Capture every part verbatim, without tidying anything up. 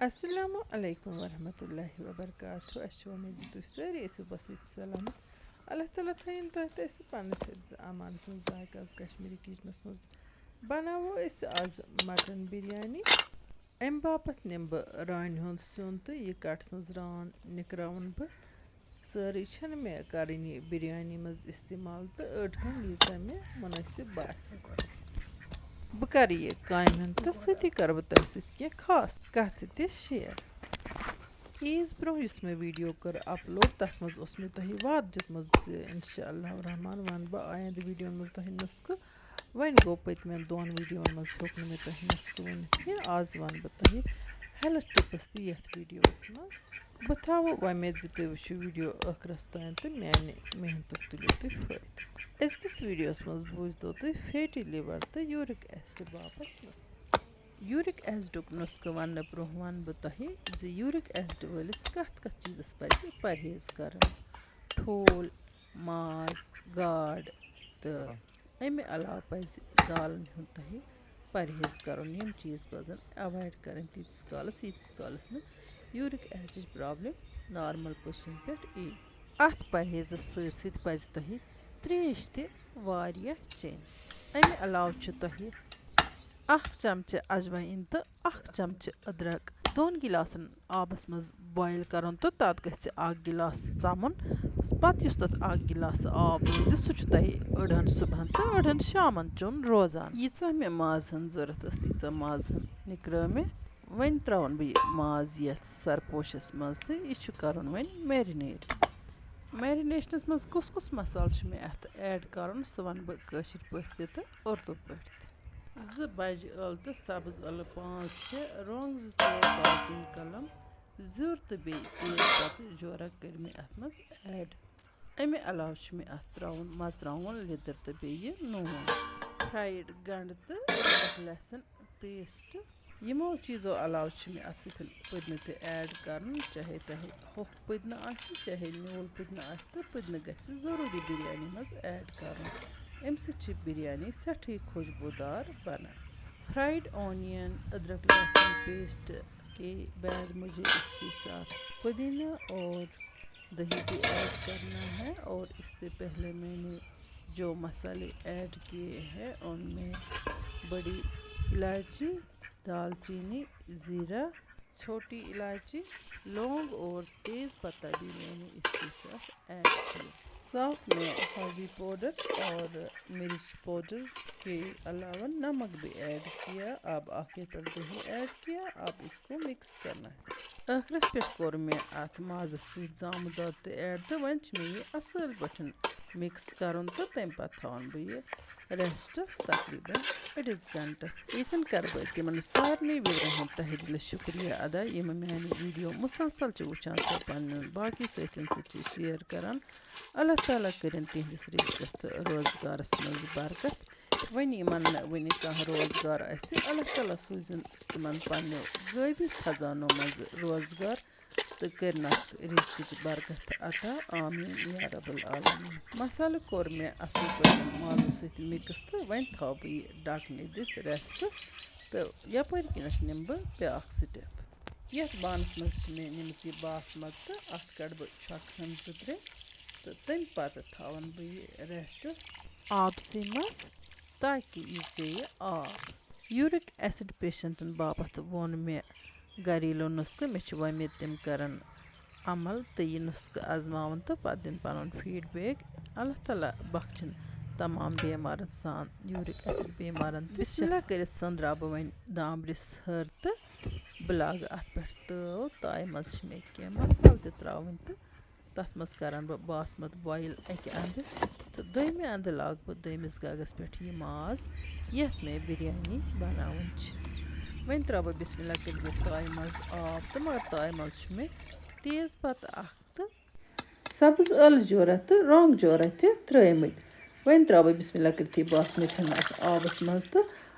السلام علیکم ورحمۃ اللہ وبرکاتہ۔ اَسہِ چھِ وۄمید زِ تُہۍ سٲری ٲسِو بس ییٚتہِ سلامت۔ اللہ تعالیٰ تھٲیِن تۄہہِ تہٕ اَسہِ پنٛنِس حفظ امانَس منٛز، ذائقہ آز کشمیٖری کچنَس منٛز۔ بناوو أسۍ آز مٹن بِریانی۔ اَمہِ باپتھ نِمہٕ بہٕ رانہِ ہُنٛد سیُن تہٕ یہِ کَٹہٕ سٕنٛز ران نِکراوَن بہٕ۔ سٲرٕے چھَنہٕ مےٚ کَرٕنۍ یہِ بِریانی منٛز استعمال تہٕ أڑ ہن ییٖژاہ مےٚ مُنٲسِب باسہِ۔ بہٕ کَرٕ یہِ کامہِ ہُنٛد تہٕ سۭتی کَرٕ بہٕ تۄہہِ سۭتۍ کینٛہہ خاص کَتھٕ تہِ شِیَر۔ عیٖذ برٛونٛہہ یُس مےٚ ویٖڈیو کٔر اپلوڈ، تَتھ منٛز اوس مےٚ تۄہہِ وعدٕ دیُتمُت زِ اِنشاء اللہ الرحمٰن وَنہٕ بہٕ آیندٕ ویٖڈیوَن منٛز تۄہہِ نُسخہٕ۔ وۄنۍ گوٚو، پٔتمٮ۪ن دۄن ویٖڈیوَن منٛز ہیوٚک نہٕ مےٚ تۄہہِ نُسخہٕ ؤنِتھ کینٛہہ۔ آز وَنہٕ بہٕ تۄہہِ ہیلتھ ٹِپٕس تہِ یَتھ ویٖڈیوَس منٛز۔ بہٕ تھاوٕ وۄمید زِ تُہۍ وٕچھِو ویٖڈیو ٲخرَس تام تہٕ میٛانہِ محنتُک تُلِو تُہۍ فٲیدٕ۔ أزکِس ویٖڈیوَس منٛز بوٗزتو تُہۍ فیٹی لِور تہٕ یوٗرِک ایسڈ باپتھ نُسخہٕ۔ یوٗرِک ایسڈُک نُسخہٕ وَننہٕ برٛونٛہہ وَنہٕ بہٕ تۄہہِ زِ یوٗرِک ایسڈ وٲلِس کَتھ کَتھ چیٖزَس پَزِ پرہیز کَرُن۔ ٹھوٗل، ماز، گاڈ تہٕ اَمہِ علاوٕ پَزِ دالَن ہُنٛد تۄہہِ پرہیز کَرُن۔ یِم چیٖز پَزَن ایوایڈ کَرٕنۍ تیٖتِس کالَس، ییٖتِس کالَس نہٕ یوٗرِک ایسڈٕچ پرابلم نارمل پوزیشن پٮ۪ٹھ یی۔ اَتھ پرہیزَس سۭتۍ سۭتۍ پَزِ تۄہہِ ترٛیش تہِ واریاہ چیٚنۍ۔ اَمہِ علاوٕ چھُ تۄہہِ اَکھ چمچہٕ اجوایِن تہٕ اَکھ چمچہٕ أدرَک دۄن گِلاسَن آبَس منٛز بویِل کَرُن تہٕ تَتھ گژھِ اَکھ گِلاس ژَمُن۔ پَتہٕ یُس تَتھ اَکھ گِلاس آب روزِ، سُہ چھُ تۄہہِ أڑہَن صُبحَن تہٕ أڑہَن شامَن چیوٚن روزان۔ ییٖژاہ مےٚ مازہَن ضوٚرَتھ ٲس، تیٖژاہ مازہَن نِکرٲو مےٚ۔ وۄنۍ ترٛاوَن بہٕ یہِ ماز یَتھ سرپوشَس منٛز تہٕ یہِ چھُ کَرُن وۄنۍ میرِنیٹ۔ میرِنیشنَس منٛز کُس کُس مصالہٕ چھُ مےٚ اَتھ ایڈ کَرُن، سُہ وَنہٕ بہٕ کٲشِر پٲٹھۍ تہِ تہٕ اُردو پٲٹھۍ تہِ۔ زٕ بَجہِ ٲلہٕ تہٕ سَبٕز ٲلہٕ پانٛژھ، شےٚ رۄنٛگ زٕ ژور، دالچیٖن کَلَم زیُر تہٕ بیٚیہِ تیز پَتہٕ جورہ کٔرۍ مےٚ اَتھ منٛز ایڈ۔ اَمہِ علاوٕ چھُ مےٚ اَتھ ترٛاوُن مَرژٕوانٛگُن، لیٚدٕر تہٕ بیٚیہِ نوٗن۔ فرایڈ گنٛڈٕ تہٕ أدرَک لہسن پیسٹ۔ یِمو چیٖزو علاوٕ چھِ مےٚ اَتھ سۭتۍ پُدنہٕ تہِ ایڈ کَرُن، چاہے تۄہہِ ہوٚکھ پُدنہٕ آسہِ، چاہے نیوٗل پُدنہٕ آسہِ، تہٕ پُدنہٕ گژھِ ضروٗری بِریانی منٛز ایڈ کَرُن۔ اَمہِ سۭتۍ چھِ بِریانی سٮ۪ٹھٕے خوشبوٗدار بَنان۔ فرایڈ اونین، أدرَک لہسن پیسٹ کے بعد مجھے اس کے ساتھ پودینہ اور دہی بھی ایڈ کرنا ہے، اور اس سے پہلے میں نے جو مسالے ایڈ کیے ہیں، ان میں بڑی الائچی، دالچینی، زیرہ، چھوٹی الائچی، لونگ اور تیز پتہ بھی میں نے اس کے ساتھ ایڈ کیا۔ ساتھ میں ہلدی پاؤڈر اور مرچ پاؤڈر کے علاوہ نمک بھی ایڈ کیا۔ اب آخر پر دہی ایڈ کیا۔ اب اس کو مکس کرنا ہے۔ ٲخرس پٮ۪ٹھ کوٚر مےٚ اَتھ مازَس سۭتۍ زامُت دۄد تہِ ایڈ تہٕ وۄنۍ چھِ مےٚ یہِ اَصٕل پٲٹھۍ مِکس کَرُن تہٕ تَمہِ پَتہٕ تھاوَن بہٕ یہِ ریسٹَس تقریٖباً أڑِس گھنٹَس۔ ییٚتٮ۪ن کَرٕ بہٕ تِمَن سارنٕے وِورَن ہُنٛد تہہ دِلہِ شُکریہ ادا، یِم میٛانہِ ویٖڈیو مُسلسل چھِ وٕچھان تہٕ پنٛنٮ۪ن باقٕے سٲتھٮ۪ن سۭتۍ چھِ شیئر کَران۔ اللہ تعالیٰ کٔرِن تِہنٛدِس رِزقَس تہٕ روزگارَس منٛز برکت۔ وۄنۍ یِمَن نہٕ وٕنہِ کانٛہہ روزگار آسہِ، اللہ تعالیٰ سوٗزِن تِمَن پنٛنیو غٲبی خزانو منٛزٕ روزگار تہٕ کٔرِنَکھ رِزقٕچ برکت عطا۔ آمین یا رب العالمین۔ مسالہٕ کوٚر مےٚ اَصٕل پٲٹھۍ مازٕ سۭتۍ مِکس تہٕ وۄنۍ تھاوٕ بہٕ یہِ ڈَکہٕ نہِ دِتھ ریسٹَس تہٕ یَپٲرۍ کِنٮ۪تھ نِمہٕ بہٕ بیٛاکھ سِٹٮ۪پ۔ یَتھ بانَس منٛز چھِ مےٚ نِمٕژ یہِ باسمت تہٕ اَتھ کَڑٕ بہٕ چھۄکھ کھنٛڈ زٕ ترٛےٚ تہٕ تَمہِ پَتہٕ تھاوَن بہٕ یہِ ریسٹَس آبسٕے منٛز، تاکہِ یہِ چیٚیہِ آب۔ یوٗرِک ایسڈ پیشنٹن باپتھ ووٚن مےٚ گھریلو نُسخہٕ، مےٚ چھِ وۄمید تِم کرن عمل تہٕ یہِ نُسخہٕ آزماوَن تہٕ پتہٕ دِن پنُن feedback۔ اللہ تعالیٰ بخشِن تمام بیمارن سان، یوٗرِک ایسڈ بیمارن تہِ۔ بسم اللہ کٔرِتھ سٔنٛدراو بہٕ وۄنۍ دامبرِس ۂر تہٕ بہٕ لاگہٕ اَتھ پٮ۪ٹھ تٲو۔ تایہِ منٛز چھِ مےٚ کینٛہہ مسالہٕ تہِ ترٛاوٕنۍ تہٕ تَتھ منٛز کَرَن بہٕ باسمت بویِل اَکہِ اَنٛدٕ تہٕ دوٚیمہِ اَنٛدٕ لاگہٕ بہٕ دوٚیمِس گَگَس پٮ۪ٹھ یہِ ماز، یَتھ مےٚ بِریانی بَناوٕنۍ چھِ۔ وۄنۍ ترٛاوٕ بہٕ بِسمِ اللہ کٔرِتھ یَتھ تایہِ منٛز آب تہٕ مگر تایہِ منٛز چھُ مےٚ تیز پَتہٕ اَکھ تہٕ سَبٕز ٲلہٕ جورہ تہٕ رۄنٛگ جورہ تہِ ترٛٲومٕتۍ۔ وۄنۍ ترٛاوٕ بہٕ بِسمِ اللہ کٔرِتھ یہِ باسمت ہن اَتھ آبَس منٛز تہٕ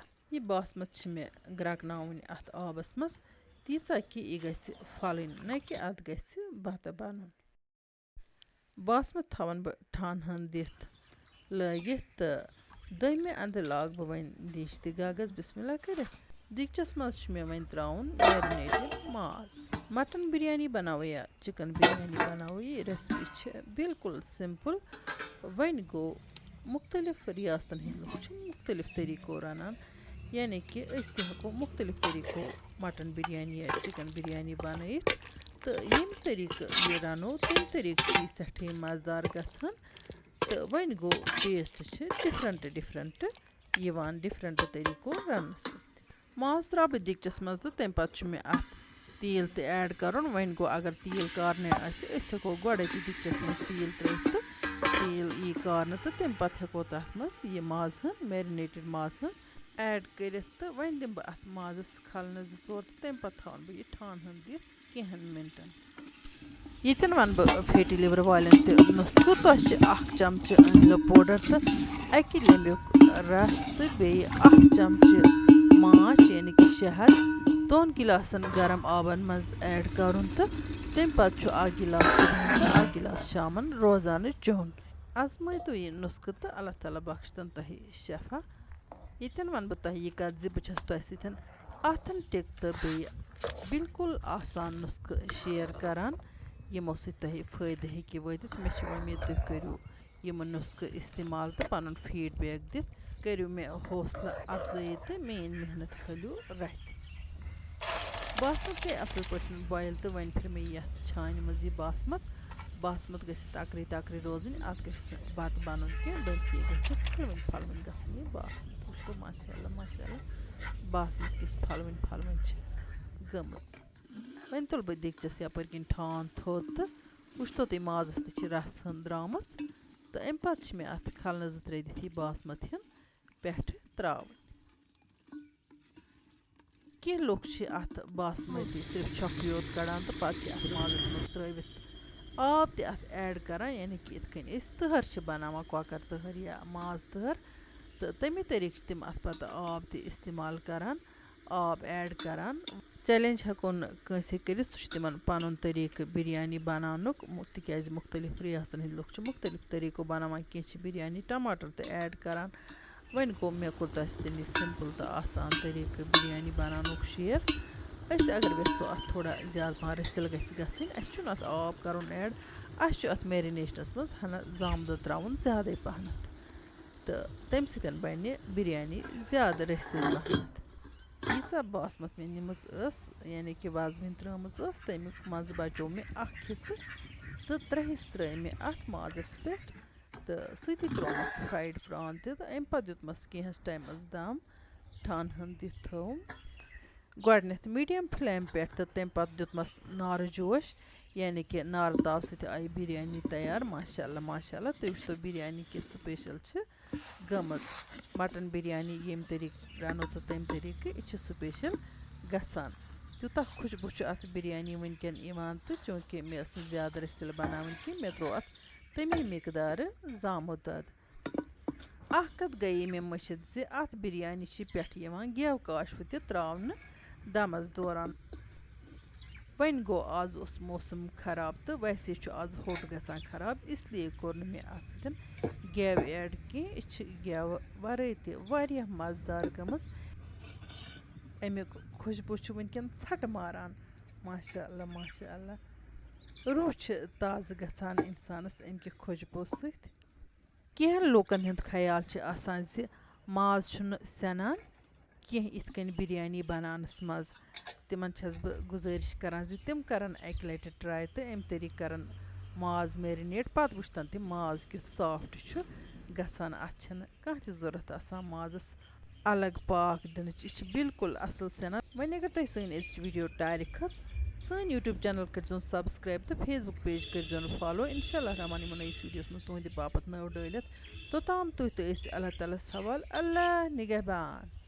یہِ باسمت چھِ مےٚ گرٛٮ۪کناوٕنۍ اَتھ آبَس منٛز، تیٖژاہ کہِ یہِ گژھِ پھۄلٕنۍ، نہ کہِ اَتھ گژھِ بَتہٕ بَنُن۔ باسمت تھاوَن بہٕ ٹھانہٕ ہن دِتھ لٲگِتھ تہٕ دوٚیمہِ اَنٛدٕ لاگہٕ بہٕ وۄنۍ دیٖچہِ تہِ گَگَس بِسمِ اللہ کٔرِتھ۔ دیٖگچَس منٛز چھُ مےٚ وۄنۍ ترٛاوُن marinated ماز۔ آز مٹن بِریانی بَناوو یا چِکن بِریانی بَناوو، یہِ ریسپی چھِ بالکل سمپل۔ وۄنۍ گوٚو، مُختٔلِف ریاستَن ہٕنٛدۍ لُکھ چھِ مُختٔلِف طٔریٖقو رَنان، یعنی کہِ أسۍ تہِ ہٮ۪کو مُختٔلِف طٔریٖقو مٹن بِریانی یا چِکن بِریانی بَنٲیِتھ۔ تہٕ ییٚمہِ طٔریٖقہٕ یہِ رَنو، تَمہِ طٔریٖقہٕ چھِ یہِ سٮ۪ٹھاہ مَزٕدار گژھان۔ تہٕ وۄنۍ گوٚو، ٹیسٹ چھِ ڈِفرنٹ ڈِفرنٹ یِوان ڈِفرنٹ طٔریٖقو رَننہٕ سۭتۍ۔ ماز ترٛاوٕ بہٕ دیٖگچَس منٛز تہٕ تَمہِ پَتہٕ چھُ مےٚ اَتھ تیٖل تہِ ایڈ کَرُن۔ وۄنۍ گوٚو، اگر تیٖل کارنٕے آسہِ، أسۍ ہٮ۪کو گۄڈَے تہِ دیٖگچَس منٛز تیٖل ترٛٲوِتھ تہٕ تیٖل یی کارنہٕ تہٕ تَمہِ پَتہٕ ہٮ۪کو تَتھ منٛز یہِ ماز ہن، میرِنیٹِڈ ماز ہن ایڈ کٔرِتھ۔ تہٕ وۄنۍ دِمہٕ بہٕ اَتھ مازَس کھلنہٕ زٕ ژور تہٕ تَمہِ پَتہٕ تھاوَن بہٕ یہِ ٹھانہٕ ہن دِتھ کینٛہَن مِنٹَن۔ ییٚتٮ۪ن وَنہٕ بہٕ فیٹی لِور والٮ۪ن تہِ نُسخہٕ۔ تۄہہِ چھِ اَکھ چمچہٕ أملہٕ پوڈر تہٕ اَکہِ لیٚمبیُک رَس تہٕ بیٚیہِ اَکھ چمچہٕ ماچھ، یعنی کہِ شہد، دۄن گِلاسَن گرم آبَن منٛز ایڈ کَرُن تہٕ تَمہِ پَتہٕ چھُ اَکھ گِلاس صُبحَن تہٕ اَکھ گِلاس شامَن روزانہٕ چیوٚن۔ آزمٲیتو یہِ نُسخہٕ تہٕ اللہ تعالیٰ بخشتَن تۄہہِ شفا۔ ییٚتٮ۪ن وَنہٕ بہٕ تۄہہِ یہِ کَتھ زِ بہٕ چھَس تۄہہِ سۭتۍ آتھَنٹِک تہٕ بیٚیہِ بالکل آسان نُسخہٕ شِیَر کَران، یِمو سۭتۍ تۄہہِ فٲیدٕ ہیٚکہِ وٲتِتھ۔ مےٚ چھِ وۄمید تُہۍ کٔرِو یِم نُسخہٕ استعمال تہٕ پَنُن فیٖڈ بیک دِتھ کٔرِو مےٚ حوصلہٕ اَفزٲیی تہٕ میٛٲنۍ محنت کھٲلِو رَتھِ۔ باسمت گٔے اَصٕل پٲٹھۍ بویِل تہٕ وۄنۍ پھِر مےٚ یَتھ چھانہِ منٛز یہِ باسمت۔ باسمت گژھِ تکرٕے تکرٕے روزٕنۍ، اَتھ گژھِ نہٕ بَتہٕ بَنُن کینٛہہ، بلکہِ یہِ گژھِ پھَلوٕنۍ پھَلوٕنۍ گژھٕنۍ یہِ باسمت۔ وٕچھتو، ماشاء اللہ، ماشاء اللہ، باسمت کِژھ پھَلوٕنۍ پھَلوٕنۍ چھِ گٔمٕژ۔ وۄنۍ تُلہٕ بہٕ دیٖگچَس یَپٲرۍ کِنۍ ٹھانٛڈ تھوٚد تہٕ وٕچھتو تُہۍ، مازَس تہِ چھِ رَس ہن درٛامٕژ تہٕ اَمہِ پَتہٕ چھِ مےٚ اَتھ کھَلنہٕ زٕ ترٛےٚ دِتھ یہِ باسمت ہن پٮ۪ٹھٕ ترٛاوٕنۍ۔ کینٛہہ لُکھ چھِ اَتھ باسمتی صرف چھۄکھٕے یوت کَڑان تہٕ پَتہٕ چھِ اَتھ مازَس منٛز ترٛٲوِتھ آب تہِ اَتھ ایڈ کَران، یعنی کہِ یِتھ کٔنۍ أسۍ تٕہَر چھِ بَناوان، کۄکَر تٕہَر یا ماز تٕہَر، تہٕ تَمی طریٖقہٕ چھِ تِم اَتھ پَتہٕ آب تہِ استعمال کَران، آب ایڈ کَران۔ چیلنج ہٮ۪کو نہٕ کٲنٛسے کٔرِتھ، سُہ چھُ تِمَن پَنُن طریٖقہٕ بِریانی بَناونُک، مُ-، تِکیٛازِ مُختٔلِف ریاستَن ہٕنٛدۍ لُکھ چھِ مُختٔلِف طریٖقو بَناوان، کینٛہہ چھِ بِریانی ٹماٹر تہِ ایڈ کَران۔ وۄنۍ گوٚو، مےٚ کوٚر تۄہہِ سۭتۍ یہِ سِمپٕل تہٕ آسان طریٖقہٕ بِریانی بَناونُک شِیَر۔ أسۍ اگر یَژھو اَتھ تھوڑا زیادٕ پَہَن رٔسِل گژھِ گژھٕنۍ، اَسہِ چھُنہٕ اَتھ آب کَرُن ایڈ، اَسہِ چھُ اَتھ میرِنیشنَس منٛز ہَنا زامہٕ دۄد ترٛاوُن زیادَے پَہَنَتھ، تہٕ تَمہِ سۭتۍ بَنہِ بِریانی زیادٕ رٔسِل پَہَنَتھ۔ ییٖژاہ باسمت مےٚ نِمٕژ ٲس، یعنی کہِ وَزوٕنۍ ترٛٲومٕژ ٲس، تَمیُک منٛزٕ بَچوو مےٚ اَکھ حِصہٕ تہٕ ترٛےٚ حِصہٕ ترٛٲے مےٚ اَتھ مازَس پٮ۪ٹھ۔ تہٕ سۭتی ترٛوومَس فرٛایڈ پرٛان تہِ تہٕ اَمہِ پَتہٕ دیُتمَس کینٛہَس ٹایمَس دَم، ٹھانہٕ ہَن دِتھ تھٲوٕم گۄڈٕنٮ۪تھ میٖڈیَم فٕلیم پٮ۪ٹھ تہٕ تَمہِ پَتہٕ دیُتمَس نارٕ جوش، یعنی کہِ نارٕ تاوٕ سۭتۍ آیہِ بِریانی تیار۔ ماشاء اللہ، ماشاء اللہ، تُہۍ وٕچھتو بِریانی کِژھ سُپیشَل چھِ گٔمٕژ۔ مَٹَن بِریانی ییٚمہِ طریٖقہٕ رَنو تہٕ تَمہِ طریٖقہٕ یہِ چھِ سُپیشَل گژھان۔ تیوٗتاہ خوشبوٗ چھُ اَتھ بِریانی وٕنکٮ۪ن یِوان تہٕ چوٗنٛکہِ مےٚ ٲس نہٕ زیادٕ رٔسِل بَناوٕنۍ کینٛہہ، مےٚ ترٛوو اَتھ تَمی مقدارٕ زامُت دۄد۔ اَکھ کَتھ گٔیے مےٚ مٔشِتھ زِ اَتھ بِریانی چھِ پٮ۪ٹھٕ یِوان گٮ۪و کاشوٕ تہِ ترٛاونہٕ دَمَس دوران۔ وۄنۍ گوٚو، آز اوس موسم خراب تہٕ ویسے چھُ آز ہوٚٹ گژھان خراب، اس لیے کوٚر نہٕ مےٚ اَتھ سۭتۍ گٮ۪و ایڈ کینٛہہ۔ أسۍ چھِ گٮ۪و وَرٲے تہِ واریاہ مَزٕدار گٔمٕژ۔ اَمیُک خوشبوٗ چھُ وٕنکٮ۪ن ژھَٹہٕ ماران۔ ماشاء اللہ، ماشاء اللہ۔ روح چھِ تازٕ گژھان اِنسانَس اَمہِ کہِ خوشبوٗ سۭتۍ۔ کینٛہَن لوٗکَن ہُنٛد خیال چھُ آسان زِ ماز چھُنہٕ سٮ۪نان کینٛہہ یِتھ کٔنۍ بِریانی بَناونَس منٛز۔ تِمَن چھَس بہٕ گُزٲرِش کَران زِ تِم کَرَن اَکہِ لَٹہِ ٹرٛاے تہٕ اَمہِ طریٖقہٕ کَرَن ماز میرِنیٹ، پَتہٕ وٕچھتَن تِم ماز کیُتھ سافٹ چھُ گژھان۔ اَتھ چھَنہٕ کانٛہہ تہِ ضوٚرَتھ آسان مازَس الگ پاکھ دِنٕچ۔ یہِ چھِ بالکل اَصٕل سٮ۪نان۔ وۄنۍ اگر تۄہہِ سٲنۍ أزِچ ویٖڈیو ٹارِ کھٔژ، سٲنۍ YouTube channel کٔرۍزیون subscribe تہٕ Facebook page کٔرۍزیون follow۔ اِنشاء اللہ رحمان یِمو نٔیِس ویٖڈیوَس منٛز تُہٕنٛدِ باپَتھ نٔو ڈٲلِتھ۔ توٚتام تُہۍ تہٕ أسۍ اللہ تعالیٰ ہَس حوالہٕ۔ اللہ نِگہبان۔